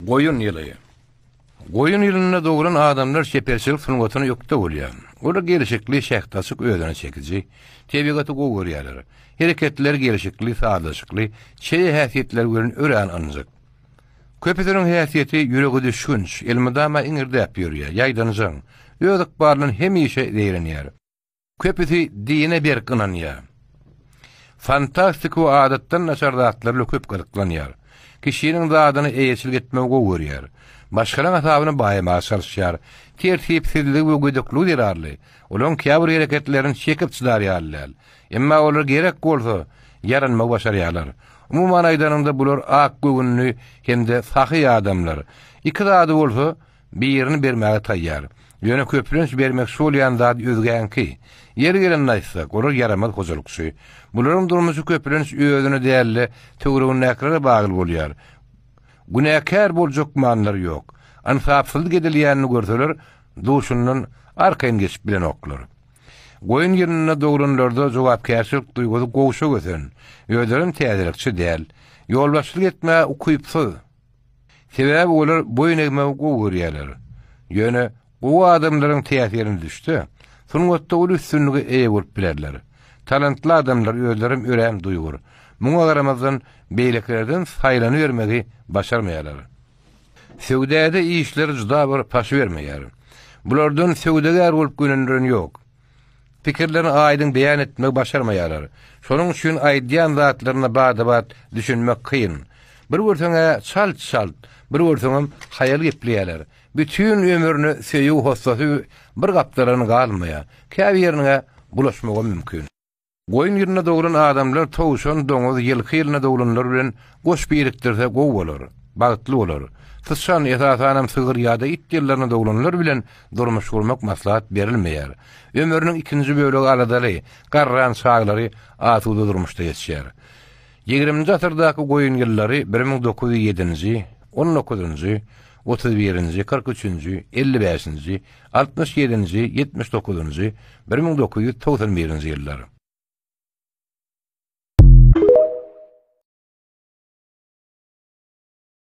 Goýun ýyly. Goýun ýylynda doglan adamlar çeperçilik sungatyna ökde bolýar. Olar gelşikli, şähdaçyk, özüne çekiji. Tebigaty gowy görýärler. Hereketleri gelşikli, sazlaşykly, çeýe häsiýetleri welin örän ynjyk. Köpüsiniň häsiýeti ýüregedüşgünç, elmydama iňirdäp ýörýär, ýaýdanjaň, öz ykbalyndan hemişe zeýrenýär. Köpüsi dine berk ynanýar. Fantastiki we adatdan daşary zatlar bilen köp gyzyklanýar. Kişiniň zadyna eýeçilik etmegi gowy görýär. Başgalaň hasabyna baýamaga çalyşýar. Tertipsizligi we gödekligi zerarly, olaryň käbir hereketlerini çekip-çydar ýaly däl. Emma olar gerek bolsa, ýaranmagy başarýarlar. Umuman aýdanyňda bular ak göwünli hem-de sahy adamlar. Iki zady bolsa, Birini bermäge taýýar. Ýöne köplenç bermekçi bolýan zat özgäňki. Ýeri gelende aýtsak, olar ýaramaz hojalykçy. Bularyň durmuşy köplenç özüne däl-de, töweregindäkilere bagly bolýar. Günäkär boljak manylary ýok. Ynsapsyzlyk edilýänini görseler, duşundan arkaýyn geçip bilenoklar. Goýun ýylynda doglanlarda jogapkärçilik duýgusy gowşak ösen. Özlerem täzelikçi däl. Ýolbaşçylyk etmäge ukypsyz. Sebäbi olar boýun egmegi gowy görýärler. Ýöne gowy adamlaryň täsirine düşse, sungatda uly üstünlige eýe bolup bilerler. Talantly adamlar özlerem örän duýgur. Muňa garamazdan, beýlekilerden saýlanybermegi başarmaýarlar. Söwdada işleri juda bir paşybermeýär. Bulardan söwdagär bolup gönendiren ýok. Pikirlerini aýdyň beýan etmegi başarmaýarlar. Şonuň üçin aýdýan zatlaryna bada-bat düşünmek kyn. Bir görseň-ä çalt-çalt, bir görseňem haýal gepleýärler. Bütin ömrüne söýgi hossasy bir gapdaldan galmaýar. Käbiriniň-ä bulaşmagam mümkin. Goýun ýylynda doglan adamlar towşan, doňuz, ýylky ýylynda doglanlar bilen goş birikdirse gowy bolar, bagtly bolar. Syçan, esasanam sygyr ýa-da it ýyllarynda doglanlar bilen durmuş gurmak maslahat berilmeýär. Ömrüniň ikinji bölegi aladaly, garran çaglary asuda durmuşda geçýär. Ýigriminji asyrdaky goýun ýyllary 1907-nji, on dokuzynjy, otuz birinji, 43 üçünji, 55-nji, 67-nji, 79-njy, 1991-nji ýyllar.